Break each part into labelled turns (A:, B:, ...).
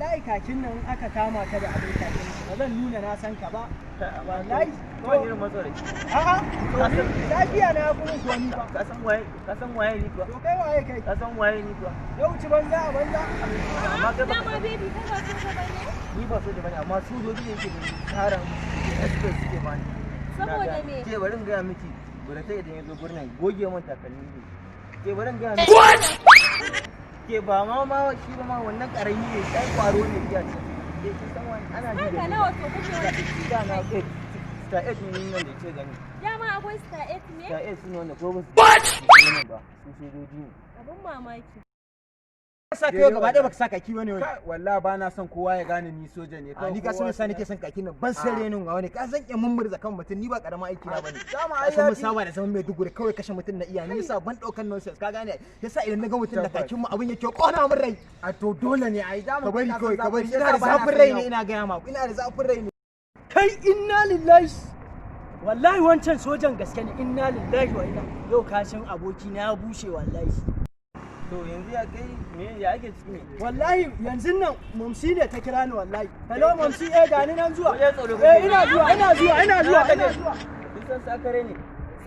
A: Wallahi kakin nan in aka kama ka da abin kakin nan, ba zan nuna na san ka ba. Wallahi.
B: Kawai irin matsoraci.
A: A'a, to ni lafiya na ya fi mun komi ba.
B: Ka san waye, ka san waye ni kuwa?
A: To kai waye kai?
B: Ka san waye ni kuwa?
A: Ya wuce banza a banza.
B: Amma kai baka
C: Dama baby, kai ba soja ba ne?
B: Ni ba soja bane, amma sojoji ne yake da tsara express suke bani.
C: Saboda me?
B: Ke, bari in gaya miki, buratai idan ya zo gurin nan goge man takalmi ne. Ke, bari in gaya miki. Ke, ba ma ma shi ba ma, wannan karami ne, sai kwaro ne biya ce. Ke, kin san wani ana ji
C: Kanka
B: da ni.
C: nawa to kake wani ciki?
B: Da na 8, star 8 ne nan da ke gani.
C: Dama akwai star 8 ne?
B: Star 8 su ne wanda ko ba su ba su sojoji ne.
C: Abun mamaki.
D: Sa kai gaba ɗaya baka sa kaki bane wani.
E: Wallahi ba na son kowa ya gane ni soja ne.
D: A ni ka san sa nake son kakin nan, ban san renin ga wani, ka san ƙyan mummurza kan mutum, ni ba karamin aiki na bane.
E: Dama
D: Ka
E: ai
D: san
E: ya
D: mun saba da zaman Maiduguri, kawai kashe mutum na iya ni, yasa ban ɗaukan nonsense, ka gane? Yasa idan na ga mutum da kakin mu, abin yake ƙona min rai.
E: A to dole ne ai dama.
D: Ka bari
E: ka san
D: kawai, ka bari.
E: zafin-
D: Ina da
E: yasa ba na
D: zafin
E: son
D: rai
E: yawo.
D: ne, ina gaya ma, ina da zafin rai ne.
A: Kai, inna lillahi. Wallahi wancan sojan gaske ne. Inna lillahi wa inna. Yau kashin aboki na ya bushe wallahi.
B: To yanzu ya kai me ya ake ciki ne?
A: Wallahi yanzu nan momsi ne ta kira ni wallahi. Hello momsi, eh, gani nan zuwa.
B: Wajen tsoro
A: Eh,
B: kake.
A: ina zuwa, ina zuwa, ina zuwa, ina zuwa.
B: Kin san sakare ne.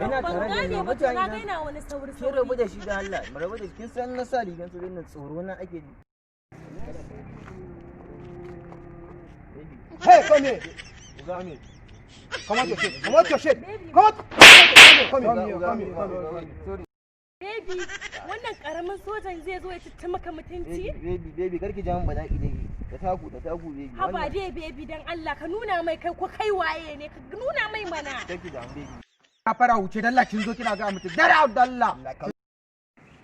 B: Ina
C: Ban
B: tare da
C: gane
B: ni
C: ba to, na
B: mutane
C: ga
B: na.
C: yana wani sauri
B: Kin rabu
C: sauri.
B: da shi da Allah, mu rabu da shi. Kin san na sa rigan sojan nan tsoro na ake ji.
D: Hey, come here. Come here. Come out your shit. Come out your shit.
C: Baby.
D: Come out. Come here. Come here. Come here.
B: Sorry.
C: Baby, wannan karamin sojan zai zo ya citta maka mutunci?
B: Baby, baby, baby, karki ja min bala'i dai. Da taku, da taku, baby.
C: Haba
B: Wannan-
C: dai baby, dan Allah ka nuna mai kai ko kai waye ne, ka nuna mai mana.
B: Karki damu, baby.
E: Ka fara wuce dalla, kin zo kina ga mutum. Get out dalla.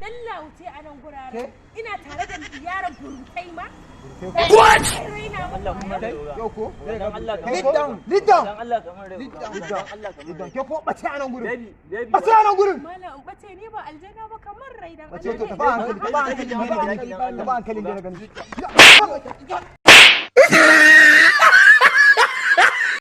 C: Dalla wuce a nan guraren. Ina tare da yaron burutai ma. What?
B: Allah kuma rai.
D: Yau ko?
B: Dan Allah ka
D: Lead down. Lead down.
B: Dan Allah kamar rai.
D: Lead down.
B: Dan Allah kamar
D: Lead down.
B: rai.
D: Ke ko bace a nan gurin.
B: Baby, baby.
D: Bace a nan gurin.
C: Malam, in bace ni ba aljana ba, kamar rai dan
D: Bace to,
C: Allah.
D: tafi a hankali, tafi a hankali, tafi a hankali, tafi a hankali, da na gani.